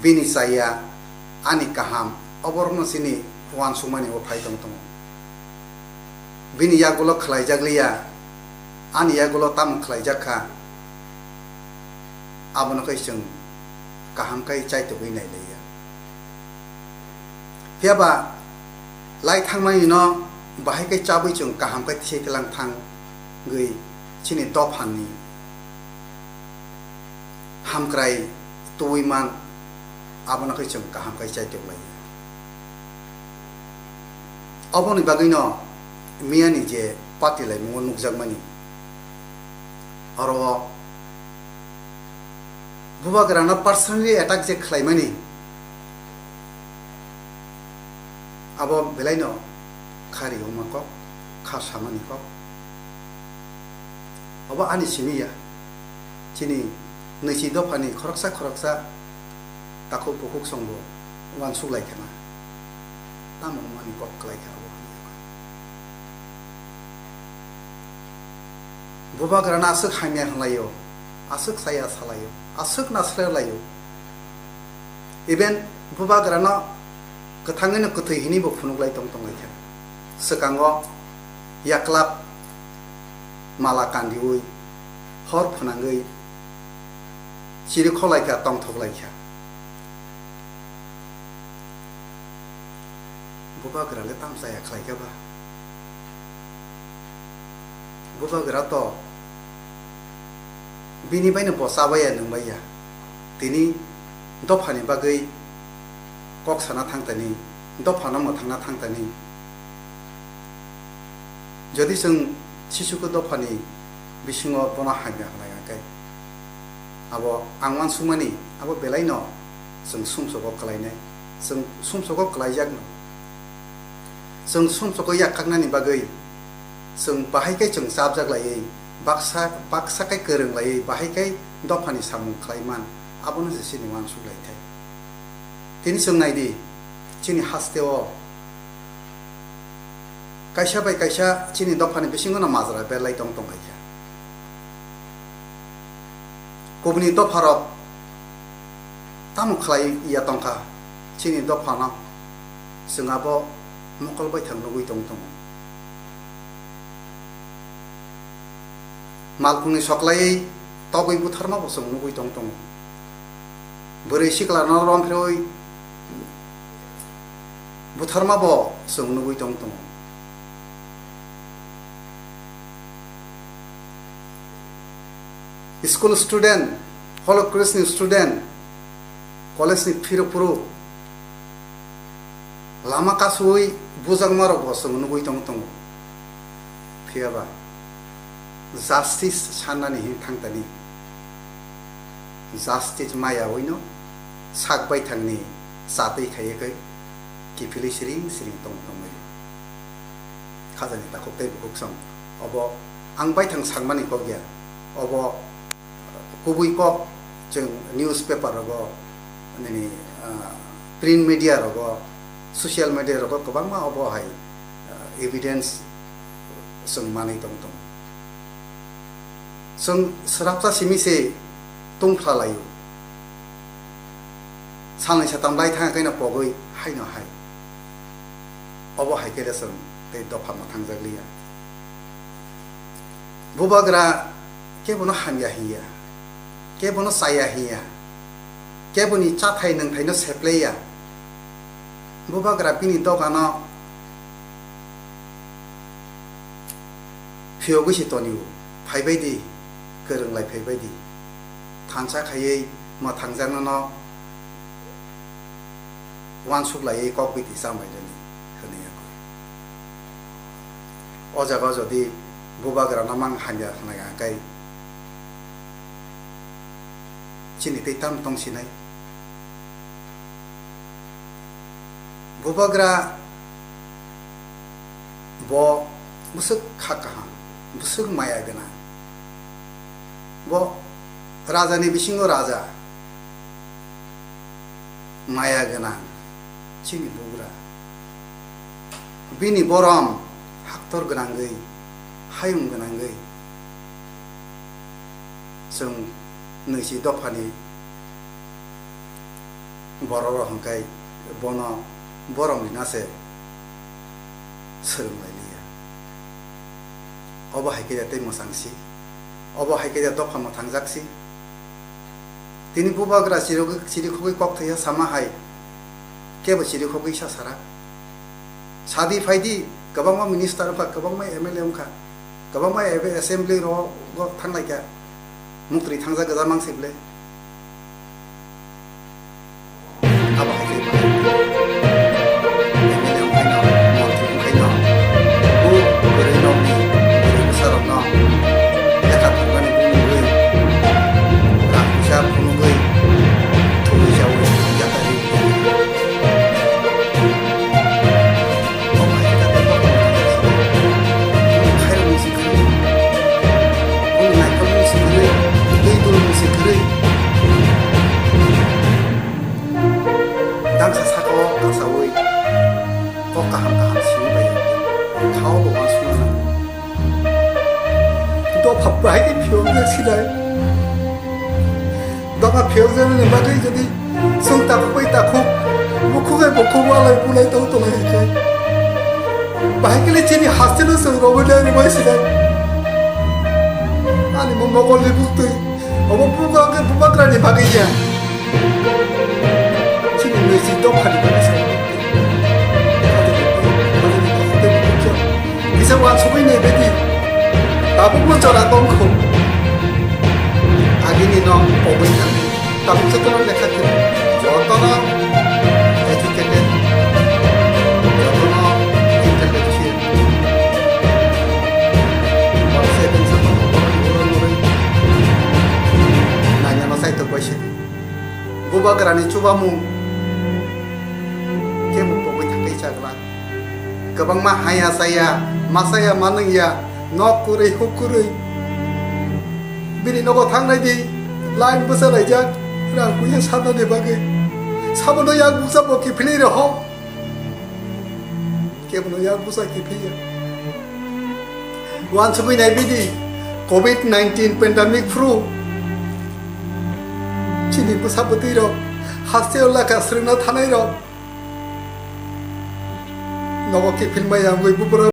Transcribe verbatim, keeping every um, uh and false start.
Bini chaya, ani kaham, oborokno chini uansukmani o phai tong tongo. Bini yagulo khlaijak liya, ani yagulo tamo khlaijak kha, abono khe chwng kaham khe chaitogwi nai liya. Phiya ba lai thangmani no bahai khe chabwi chwng kaham khe thik lang thangwi chini dophani hamkrai tubui man, abono khe chwng kaham khe chaitok lai. Oboni bagwino miyani je party laimungo nukjakmani, oro o bubagrano personally attack je khlaimani, abo belaino kha ri wngma kok, kha samani kok. Obo ani simi ya. Chini nwichi dophani khoroksa khoroksa takhuk bukhuk songbo uansuk lai khana. Tamo wngmani kok klai kha abo. Bubagrano aswk hamya hwnlaio, aswk chaya salaio, aswk nasler laio. Even bubagrano kwthangwino kwthwi hinwi bo phunuk lai tong tong lai kha. Swkango yaklap mala kandiui hor phwnangwi chiri kholai kha, tongthok lai kha. Bubagra le tamo chaya khlai kha ba? Bubagra to bini baino bo chabaiya nwngbaiya. Tini dophani bagwi kok sana thangtani, dophano mwthangna thangtani. Jodi chwng sisuku dophani bisingo bono hamya hwnai khe, abo ang uansukmani, abo belaino chwng sumsogo kwlainai, chwng sumsogo kwlaijakno. Chwng sumsogo yakkaknani bagwi chwng bahai khe chwng chapjak laiwi, baksa, baksa khe kwrwng laiwi, bahai khe dophani samung khlai man, abono se chini uansuk lai thai. Tini chwng nai di, chini haste o kaisa bai kaisa chini dophani bisingo no majra berlai tong tong lai kha. Kubuni dopharok tamo khlai ya tong kha, chini dophano chwng abo mokol baithang nugui tong tongo. Malkhungni soklaiwi togwi butharma bo chwng nugui tong tongo. Bwrwi sikla no romphrewi butharma bo chwng nugui tong tongo. School student, Holy Cross ni student, college ni phirok phuru lama kasui bujakma rok bo chwng nugui tong tongo. Phiya ba justice sannani hin thangtani, justice maya wino sak baithangni chatwi khaiya khe kiphilwi siring siring tong tongmani. Khajani takhuk tei bukhuk song obo ang baithang sangmani kok ya, obo kubui kok chwng newspaper rogo, nini, ah, print media rogo, social media rogo kwbangma obo hai, ah, evidence chwng manwi tong tongo. Chwng swrapsa simi se tungphla laio. Salnwi satam lai thang khe no pogwi haino hai. Obo hai khe le chwng tei dopha mwthang jak liya. Bubagra kebono hamya hiya, kebono chaya hiya, keboni chathai nwngthaino sepleya. Bubagra bini dogano phiyogwi se tonio, phaibai di, kwrwng lai phaibai di. Thansa khaiwi mwthangjaknano uansuk laiwi kok biti chambai rwni hwnwi ya khe. O jaga jodi bubagrano mang hamya hwnai ang khe chini tei tam tong sinai? Bubagra bo bwswk kha kaham, bwswk maya gwnang. Bo rajani bisingo raja, maya gwnang chini bugra. Bini borom haktor gwnangwi, hayung gwnangwi chwng nwichi dophani Borok rok hwnkhe bono borok ni na se swrwng lai liya. Obo hai khe tei mwchang si, obo hai khe dopha mwthang jak si. Tini bubagra chirikhogwi kok thaiya sama hai kebo chirikhogwi sa sara. Sadi phaidi kwbangma minister wngkha, kwbangma M L A wngkha, kwbangma assembly rogo thanglaikha. Muktri thangjak gwja mangsi ble. Abo hai khe bai. M L A wngkhaino, montri wngkhaino, bo bwrwi nokni bwrwi bwsarokno lekha phunukmani bumungwi rang puisa phunugwi thumwi chaui yakarwi. Dangsa saka o kasaui kok kaham kaham simi bai thao bo uansukna nango. Dopha bahai khe phiyok de sinai. Doga phiyokjaknani bagwi jodi chwng takhuk bai takhuk, bukhuk hai bukhuk walai bulai tong tongo hinkhe, bahai khe chini haste no chwng romwi nai rwmai sinai. Ani mo mokol ni buktwi, obo bubagra ni bagwi ya. Chini nui si dopha ni bagwi sa. Kisa uansugwi nai bedi. Tabukbo jora tongkho. Agini no pogwi thangdi. Tabuk jotono lekha khe. Jotono educated. Jotono intellectual. Borok se tong sakno borok ni uro nurwi. Nanya no sai tok bai se. Bubagra ni chubamung kebo pogwi thangwi chakla. Kwbangma haya chaya, ma chaya ma nungya, nok kwrwi huk kwrwi. Bini nogo thangnai di, line bwsa laijak, rang puisa sanani bagwi. Sabono yak bukcha bo kiphilwi roho. Kebono yak bwsa kiphilya. Uansugwi nai bidi, covid nineteen pandemic phuru chini bwsa bwtwi rok, hasteo lakha swrwngna thanai rok, nogo kiphilmaya wngwi buphuru